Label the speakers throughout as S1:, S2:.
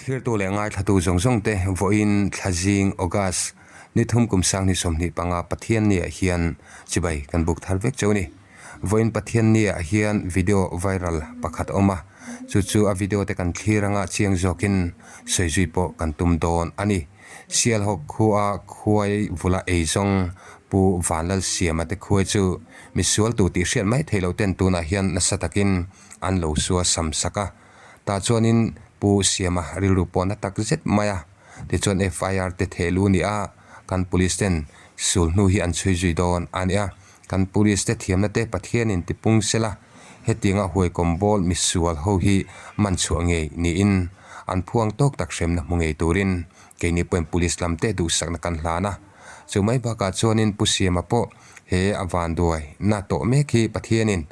S1: Thlirtu leh ngaithlatu zawng zawng te vawiin Thlazing, August, ni thum kum sang ni 25 Pathianniah hian chibai kan buk thar vek cheu a ni. Vawiin Pathianniah hian video viral pakhat a awm a, chu chu a video te kan thlir anga chiang zawkin sawi zui pawh kan tum dawn a ni. Sialhawk khua khuai vula eizawng Pu Vanlalsiama te khuai chu misualtu tih hriat mai theih loh ten tunah hian nasa takin an lo sua sam sak a. Tah chuanin Pu Siama rilru pawh na tak zet mai a, tichuan FIR te theh lu ni a, kan police ten sul hnu hi an chhui zui dawn a nia. Kan police te thiamna te Pathianin tipung sela, hetianga huaikawm bawl misual ho hi man chhuah ngei niin an phuang tawk tak hremna hmu ngei turin keini pawhin police lam te duhsakna kan hlan a. Chu mai bakah chuanin Pu Siama pawh he a vanduai na tawh mek hi Pathianin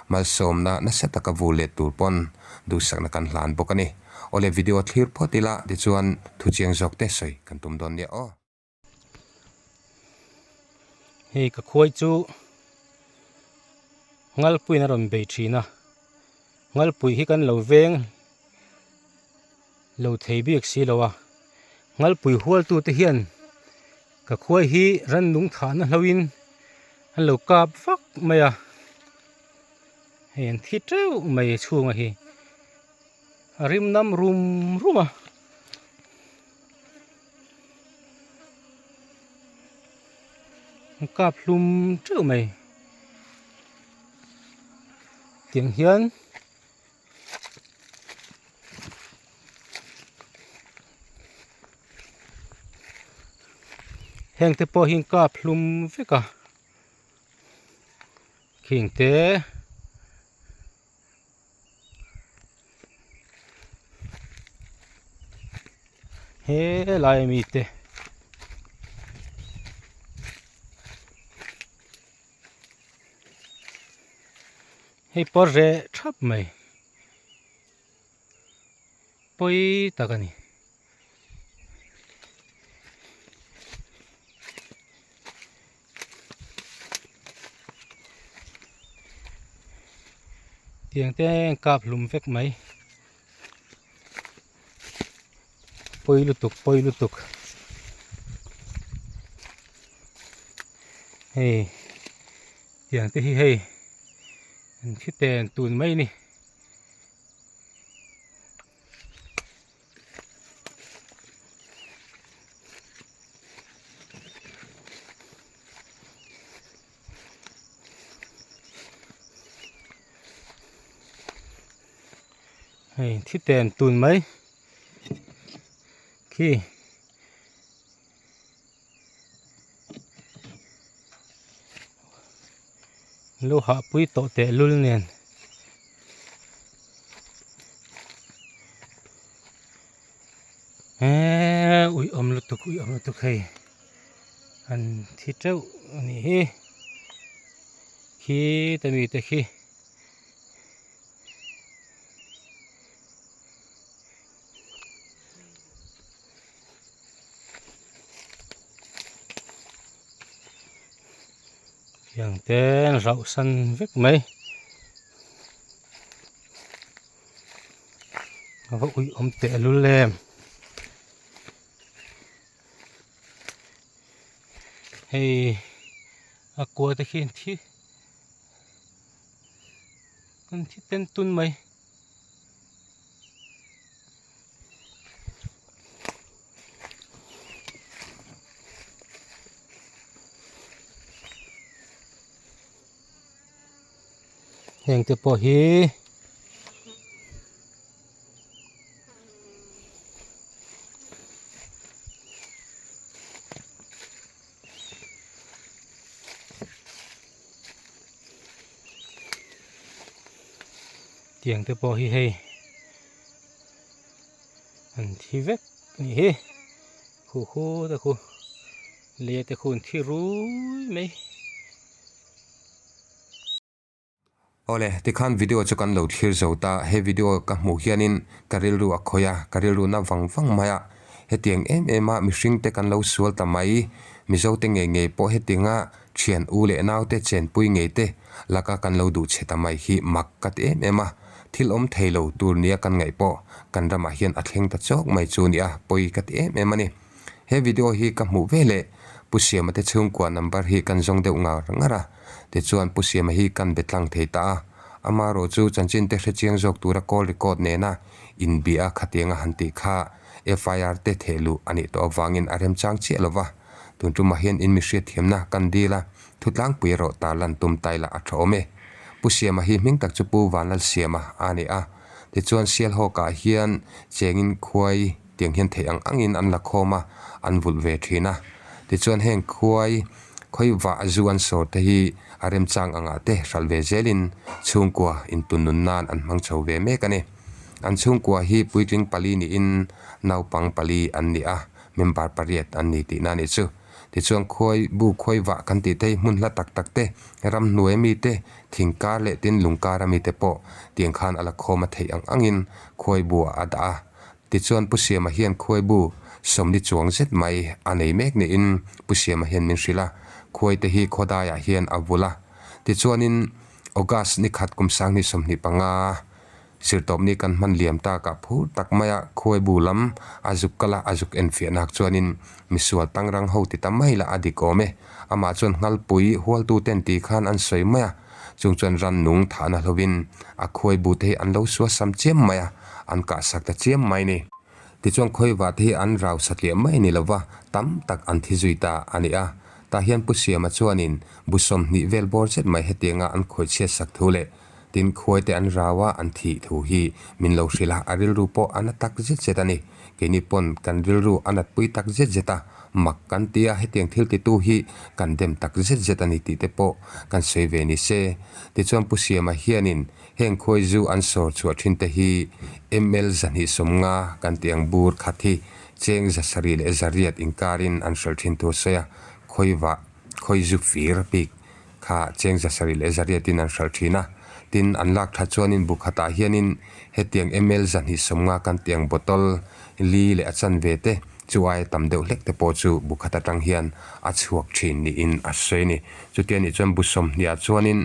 S1: Malsawmna nasa taka vur let tur pawn duhsakna kan hlan bawk a ni. Awle video thlir phawt ila tichuan thu chiang zawk te sawi kan tum dawn nia aw.
S2: Hei ka khuai chu Ngalpuiin a rawn bei thin a, Ngalpui hi kan lo veng lo thei bik si lo a, Ngalpui hualtu te hian ka khuai hi rannung thahna hloin an lo kap vak mai a, hei an thi teuh mai chhunga hi a rim nam rum rum a. An kap hlum teuh mai tiang hian. Heng te pawh hi an kap hlum vek a khing te he lai ami te hei pawh reh thap mai. Pawi tak a ni. Tiang te an kap hlum vek mai. Pawi lutuk pawi lutuk. Hei tiang te hi hei an thi ten tun mai a ni. Hei thi ten tun mai khi Lu hah pui tawh teh lul nen. Eee ui awm lutuk ui awm lutuk hei an thi teuh a nih hi khi te mi te khi. Tiang te an rauh san vek mai a va ui awm teh lul em hei a kua te khi an thi an thi ten tun mai. Heng te pawh hi tiang te pawh hi hei an thi vek a nih hi khu khu te khu lei te khu an thi rui mai.
S1: Awle, tikhan video chu kan lo thlir zo ta, he video ka hmuh hianin ka rilru a khawi a, ka rilru na vang vang mai a, hetiang em em a mihring te kan lo sual ta mai, Mizo te ngei ngei pawh hetianga Thian u leh naute chenpui ngei te laka kan lo duh chhe ta mai hi mak ka ti em em a. Thil awm thei lo tur nia kan ngaih pawh kan ramah hian a thleng ta chawk mai chu nia pawi ka ti em em a ni. He video hi ka hmuh ve leh Pu Siama te chhungkua number hi kan zawng deuh ngar ngar a, tichuan Pu Siama hi kan be tlang thei ta a. Amaherawh chu chanchin te hrechiang zawk tura call record nena inbia a khatianga han tih kha FIR te theh luh a nih tawh avangin a remchang chiah lo va. Tun tumah hian in mi hriatthiamna kan dil a, thutlangpui erawh tarlan tum tai lah a tha awm e. Pu Siama hi hming tak chu Pu Vanlalsiama a ni a, tichuan Sialhawkah hian chengin khuai tiang hian theih ang angin an la khawm a, an vulh ve thin a. Tichuan heng khuai khawi vah zu an sawr te hi a remchang angah te hralh ve zelin chhungkua intunnun nan an hmang chho ve mek a ni. An chhungkua hi puitling pali niin naupang pali an ni a, member pariat an ni tihna a nih chu. Tichuan khuai bu khuai vah kan tih te hi hmun hla tak tak te, ramhnuai mi te, thing kar leh tin lung kar ami te pawh tiang khan a la khawm a theih ang angin khuai buah a dah a. Tichuan Pu Siama hian khuai bu sawmli chuang zet mai a nei mek niin Pu Siama hian min hrilh a, khuai te hi khawdaiah hian a vul a. Tichuanin August ni khat kum sanghnih 25 Sirtawpni kan hman liam takah phur tak maia khuai bu lam a zuk kal a, a zuk enfiah nak chuanin misual tangrang ho ti ta mai lah a dik awm e. Amah chuan nghalpui hualtuten ti khan an sawi mai a, chung chuan rannung thahna hlovin a khuai bu te hi an lo sual sam chiam mai a, an kah sak ta chiam mai ni. Tichuan khawivah te hi an rau satliah mai ni lova tam tak an thi zui ta a ni a. Tah hian Pu Siama chuanin bu 20 vel bawr zet mai hetianga an khawihchhiat sak thu leh Tin, khuaite an rau a, an thih thu hi min lo hrilh a, a rilru pawh a na tak zet zet a ni. Keini pawn kan rilru a natpui tak zet zet a, mak kan ti a, hetiang thil titu hi kan dem tak zet zet a ni tih te pawh kan sawi ve ni se. Tichuan Pu Siama hianin heng khuai zu an sawr chhuah thin te hi ml 250 kan tih ang bur khat hi cheng 700 inkarin an hralh thin thu a sawi a, khawivah khawi zu fir bik Kha cheng 700 in an hralh thin a, tin an lak that chuanin bu khatah hianin hetiang ml 250 kan tih ang bottle li leh a chanve te chu aia tam deuh hlek te pawh chu bu khat atang hian a chhuak thin niin a sawi a ni. Chutia nih chuan bu 20 ah chuanin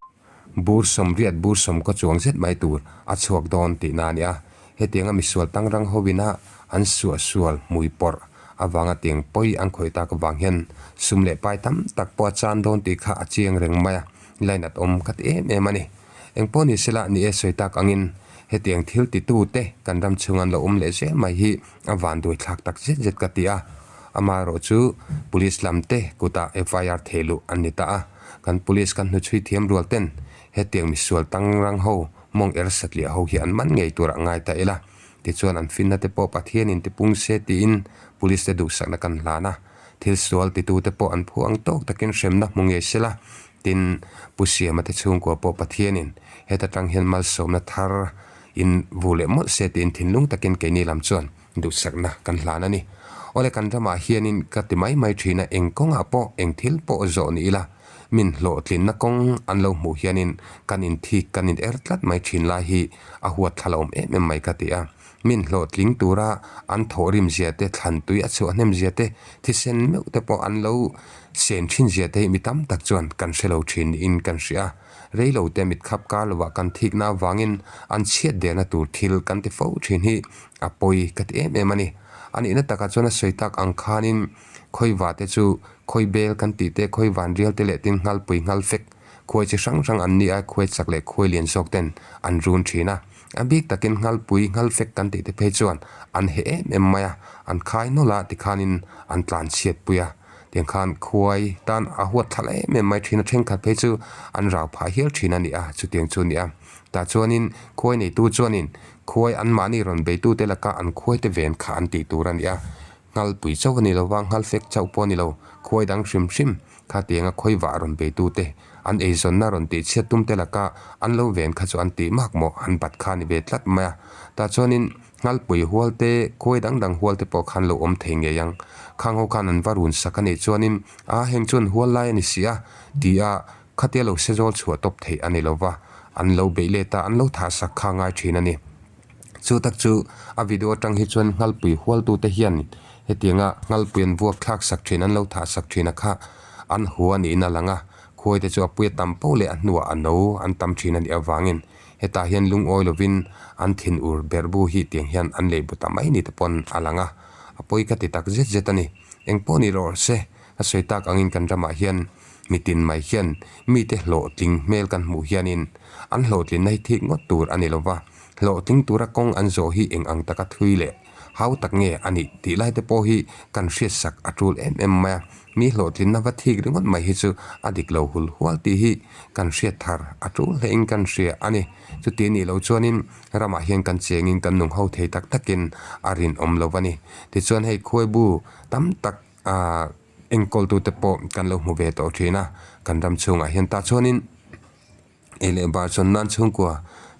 S1: bur 80 bur sawm kaw chuang zet mai tur a chhuak dawn tihna a ni a. Hetianga misual tangrang hovina an suahsual hmui pawrh avanga tiang pawi an khawih tak avang hian sum leh pai tam tak pawh a chan dawn tih kha a chiang reng mai a, lainat awm khat em em a ni. Engpawh ni sela ni e sawi tak angin hetiang thil titu te kan ram chhunga an lo awm leh zel mai hi a van duai thlak tak zet zet ka ti a. Amaherawh chu Police lam te kutah FIR theh luh an ni ta a, kan Police kan hnuchhui thiam rual ten hetiang misual tangrang ho mawng er satliah ho hi an man ngei turah ngai ta ila. Tichuan an finna te pawh Pathianin tipung se tiin Police te duhsakna kan hlan a, thil sual titute pawh an phu ang tawk takin hremna hmu ngei sela, tin Pu Siama te chhungkua pawh Pathianin heta tang hian malsawmna thar in vu leh mawlh se tiin thinlung takin keini lam chuan duhsakna kan hlan a ni. Awle kan ramah hianin ka ti mai mai thin a, eng kawngah pawh eng thil pawh zawh ni ila, min hlawhtlinna kawng an lo hmuh hianin kan inthik kan in er tlat mai thin lai hi a huat thla lo awm em em mai ka ti a. Min hlawhtling tura an thawhrim zia te, thlan tui a chhuah hnem zia te, thisen meuh te pawh an lo sen thin zia te hi mi tam tak chuan kan hre lo thin niin kan hria a. Rei lo te mit khap kar lovah kan thikna avangin an chhiat derna tur thil kan ti fo thin hi a pawi ka ti em em a ni. A nihna takah chuan a sawi tak ang khanin Khawiva te chu khawi bel kan tih te, khawi van rial te leh tin nghalpui nghal fek khuai chi hrang hrang an ni a, khuai chak leh khuai lian zawk ten an run thin a. A bik takin nghalpui nghal fek kan tih te phei chuan an heh em em mai a, an khai nawlh a tikhanin an tlan chhiat pui a. Tiang khan khuai tan a huat thlal em em mai thin a, thenkhat phei chu an rau phah hial thin a ni a, chutiang chu a ni a. Tah chuanin khuai neitu chuanin khuai anmahni rawn beitute laka an khuaite ven kha an tih tur a ni a. Nghalpui chauh a ni lo va, nghalfek chauh pawh a ni lo. Khuai dang hrim hrim kha tianga khawivah rawn beitute, an eizawnna rawn tihchhiat tumte laka an lo ven kha chu an tih mak maw, an bat kha a ni ve tlat mai a. Tah chuanin nghalpui hual te, khuai dang dang hual te pawh khan lo awm thei ngei ang. Khang ho khan an va run sak a nih chuanin, A, heng chuan hual lai a ni si a, ti a, khatia lo sezawl chhuah tawp theih a ni lo va, an lo beih let a, an lo thah sak kha ngai thin a ni. Chu tak chu a video atang hi chuan nghalpui hualtute hian hetianga nghalpui an vuak thlak sak thin, an lo thah sak thin a kha an hua niin a lang a, khuaite chu a puia tam poh leh a hnuah a no an tam thin a nih avangin. Hetah hian lungawi lovin an thinur berhbu hi tiang hian an lei bu ta mai ni te pawn a lang a, a pawi ka ti tak zet zet a ni. Eng pawh ni rawh se, a sawi tak angin kan ramah hian mitin mai hian mite hlawhtling hmel kan hmuh hianin an hlawhtlinna hi thik ngawt tur a ni lo va, hlawhtling tura kawng an zawh hi eng ang taka thui leh hau tak nge a nih tih lai te pawh hi kan hriatsak a tul em em mai a, mi hlawhtlinna va thik ringawt mai hi chu a dik lo hul hual tih hi kan hriat thar a tul hlein kan hria a ni. Chuti nih loh chuanin ramah hian kan chengin kan nung ho thei tak takin a rinawm lo a ni. Tichuan hei khuaibu tam tak ah enkawltute pawh kan lo hmu ve tawh thin a, kan ram chhungah hian tah chuanin. Ei leh bar chuan nan chhungkua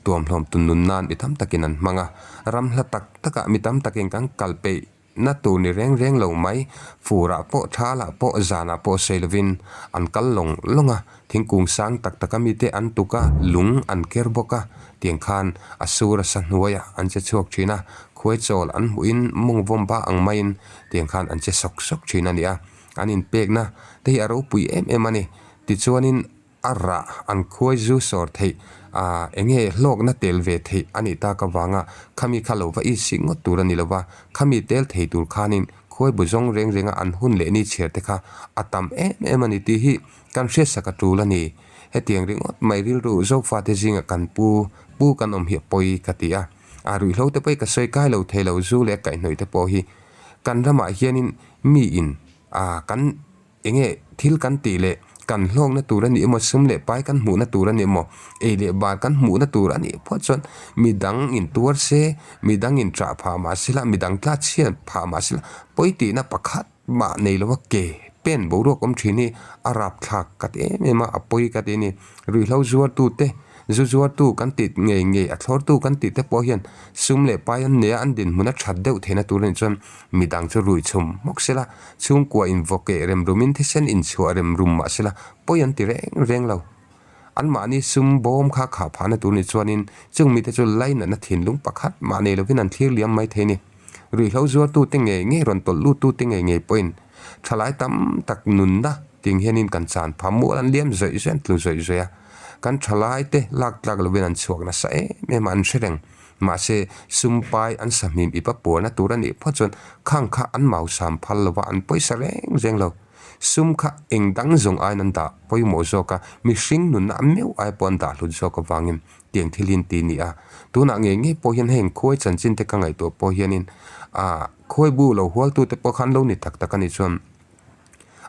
S1: tuamhlawm tun nun nan mi tam takin an hmang a, ram hla tak takah mi tam takin kan kal peih na tur ni reng reng lo mai, furah pawh thalah pawh zanah pawh sawi lovin an kal lawng lawng a, thingkung sang tak taka mite an tuk a, lung an ker bawk a, tiang khan a sur a sa hnuaiah an che chhuak thin a, khuai chawl an hmuhin mawng vawm ba ang maiin tiang khan an che sawk sawk thin a ni a, an inpekna te hi a ropui em em a ni, tichuanin. A rah an khuai zu sawr theih a, enge hlawkna tel ve theih a nih tak avanga khami kha lo va isik ngawt tur a ni lo va, khami tel thei tur khanin khuai bu zawng reng renga an hun leh ni chhiar te kha a tam em em a ni tih hi kan hriatsak a tul a ni. Hetiang ringawt mai rilru Zofate zinga kan pu pu kan awm hi a pawi ka ti a, a ruihhlo te pawh hi ka sawi kai lo thei lo zu leh kaihhnawih te pawh hi kan ramah hianin miin a kan Enge thil kan tih leh kan hlawkna tur a nih emaw, sum leh pai kan hmuhna tur a nih emaw, ei leh bar kan hmuhna tur a nih phawt chuan midang in tuar se, midang in ṭah phah mah se la, midang tla chhiat phah mah se la, pawi tihna pakhat mah nei lova ke pen boruak awm ṭhin hi a rapthlak ka ti em em a, a pawi ka ti a ni. Ruihhlo zuartute, zu zuartu kan tih ngei ngei a thlawrtu kan tih te pawh hian sum leh pai an nei a, an dinhmun a ṭhat deuh theihna tur a nih chuan midang chu rui chhum hmawk se la, chhungkua invawkeh rem rumin thisen inchhuah rem rum mah se la, pawi an ti reng reng lo. Anmahni sum bawm kha khah phahna tur nih chuanin chung mite chu lainatna thinlung pakhat mah nei lovin an thlir liam mai thei a ni. Ruihhlo zuartute ngei ngei rawn tawlh luttute ngei ngei pawhin thalai tam tak nunna ting hianin kan chan phah mual an liam zawih zawih an tlu zawih zawih a, kan thalaite lak tlak lovin an chhuak nasa em em a an hre reng. Mahse, sum pai an sahmim ip a puarna tur a nih phawt chuan khang kha an mausam phal lova an pawisa reng reng lo. Sum kha eng dang zawng aiin an dah pawimawh zawk a, mihring nunna meuh ai pawh an dah hlut zawk avangin tiang thil hi an ti ni a. Tunah ngei ngei pawh hian heng khuai chanchin te ka ngaihtuah pawh hianin ah khuai bu lo hualtute pawh kha an lo ni tak tak a nih chuan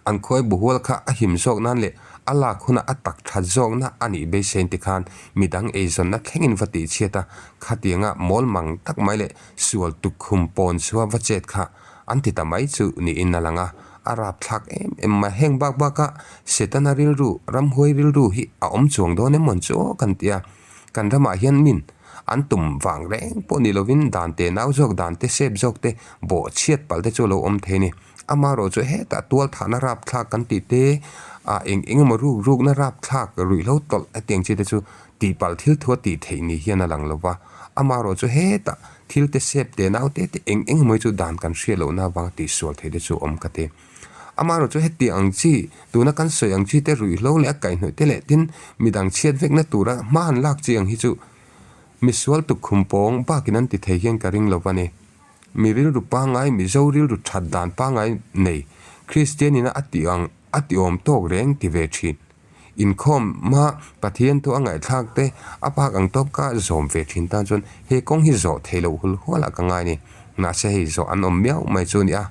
S1: An khuai buhual kha a him zawk nan leh a lak hunah a tak that zawkna a nih beisein tikhan midang eizawnna thlengin va tihchhiat a, khatianga mawl mang tak mai leh sual tukkhum pawn chhua va chet kha an ti ta mai chu niin a lang a, a rapthlak em em mai. Heng bak baka Setana rilru, ramhuai rilru hi a awm chuang dawn em mawn chu aw kan ti a, kan ramah hian min an tum vang reng pawh ni lovin dan te nau zawk dan te sep zawk te bawhchhiat palh te chu a lo awm thei a ni. Amaherawh chu hetah tual thahna rapthlak kan tih te, ah eng eng emaw ruk rukna rapthlak ruihhlo tawlh hetiang chi te chu tihpalh thil thu a tih theih ni hian a lang lo va. Amaherawh chu hetah thil te sep te nau te te eng eng emaw hi chu dan kan hriat lohna avanga tihsual theih te chu a awm ka ti. Amaherawh chu hetiang ang chi, tuna kan sawi ang chi te ruihhlo leh a kaihhnawih te leh tin midang chhiat vekna tura hma han lak chi ang hi chu misual tukkhum pawng bakin an ti thei hian ka ring lo va ni. Mi rilru pangngai, Mizo rilru that dan pangngai nei, Kristian ina a tih ang a ti awm tawk reng ti ve thin. Inkhawm hma Pathian thu a ngaihthlak te a phak ang tawp ka zawm ve thin tan chuan he kawng hi zawh theih loh hul hual ah ka ngai ni. Mahse hei zawh an awm miau mai chu a ni a.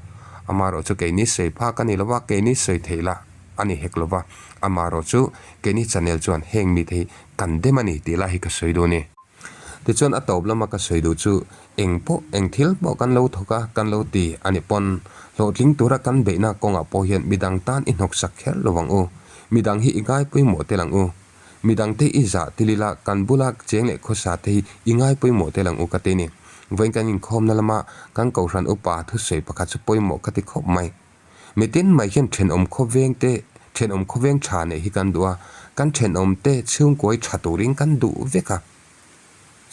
S1: Amaherawh chu keini sawi phak a ni lo va, keini sawi theih lah a ni hek lo va. Amaherawh chu keini channel chuan heng mite hi kan dem a ni tih lai hi ka sawi duh a ni. Tichuan a tawp lama ka sawi duh chu eng pawh eng thil pawh kan lo thawk a, kan lo ti a nih pawn hlawhtling tura kan beihna kawngah pawh hian midang tan i hnawksak kher lo ang u. Midang hi i ngai pawimawh tel ang u. Midang te i zah tel ila kan bula cheng leh khawsa te hi i ngai pawimawh tel ang u ka ti a ni. Vawiin kan inkhawmna lama kan kohhran upa thusawi pakhat chu pawimawh ka ti khawp mai. Mitin mai hian thenawm khawveng te, thenawm khawveng tha neih hi kan duh a, kan thenawm te chhungkuai tha turin kan duh vek a.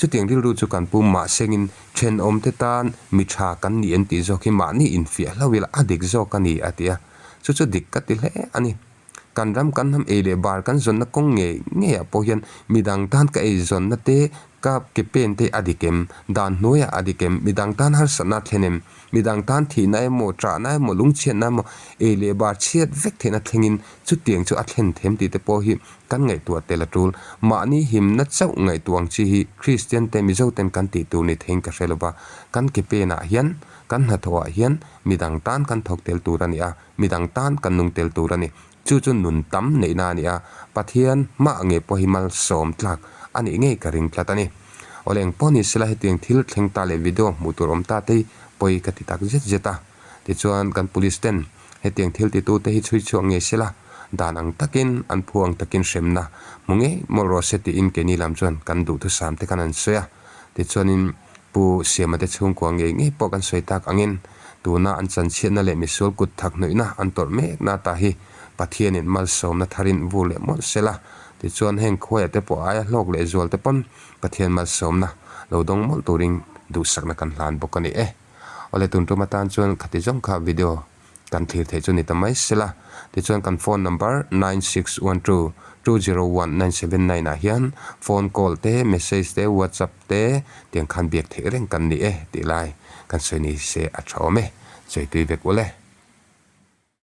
S1: Chutiang rilru chu kan pu mahsengin thenawm te tan mi tha kan ni em tih zawk hi mahni infiah hlauh ila a dik zawk a ni a ti a, chu chu dik ka ti hle a ni. Kan ram kan hnam ei leh bar kan zawnna kawng ngei ngeiah pawh hian midang tan ka ei zawnna te, ka ke pen te a dik em? Dan hnuaiah a dik em? Midang tan harsatna a thlen em? Midang tan thihna emaw, ṭahna emaw, lungchhiatna emaw, ei leh bar chhiat vek theihna thlengin chutiang chu a thlen them tih te pawh hi kan ngaihtuah tel a ṭul. Mahni himna chauh ngaihtuah ang chi hi Kristian te, Mizo ten kan tih tur ni theiin ka hre lo va, kan ke penah hian, kan hnathawhah hian midang tan kan thawk tel tur a ni a, midang tan kan nung tel tur a ni. Chu chu nun tam neihna a ni a, Pathian hmah nge pawh hi malsawm tlak a nih ngei ka ring tlat a ni. Awle eng pawh ni sela hetiang thil thleng ta leh video hmuh tur awm ta te hi pawi ka ti tak zet zet a. Tichuan kan police ten hetiang thil titu te hi chhui chhuak ngei sela dan ang takin an phu ang takin hremna hmu ngei mawlh rawh se tiin keini lam chuan kan duhthusam te khan an sawi a. Tichuanin Pu Siama te chhungkua ngei ngei pawh kan sawi tak angin tuna an chanchhiatna leh misual kut thak hnuihna an tawrh mekna ta hi Pathianin malsawmna tharin vur leh mawlh sela. Tichuan heng khuaiah te pawh aia hlawk leh zual te pawn Pathian malsawmna lo dawng mawlh turin duhsakna kan hlan bawk a ni e. Awle tun tum atan chuan khati zawng kha video kan thlir theih chu ni ta mai sela. Tichuan kan phone number 9612 201 979 ah hian phone call te, message te, whatsapp te tiang khan biak theih reng kan ni e tih lai kan sawi ni se a tha awm e. Chawitui vek ule.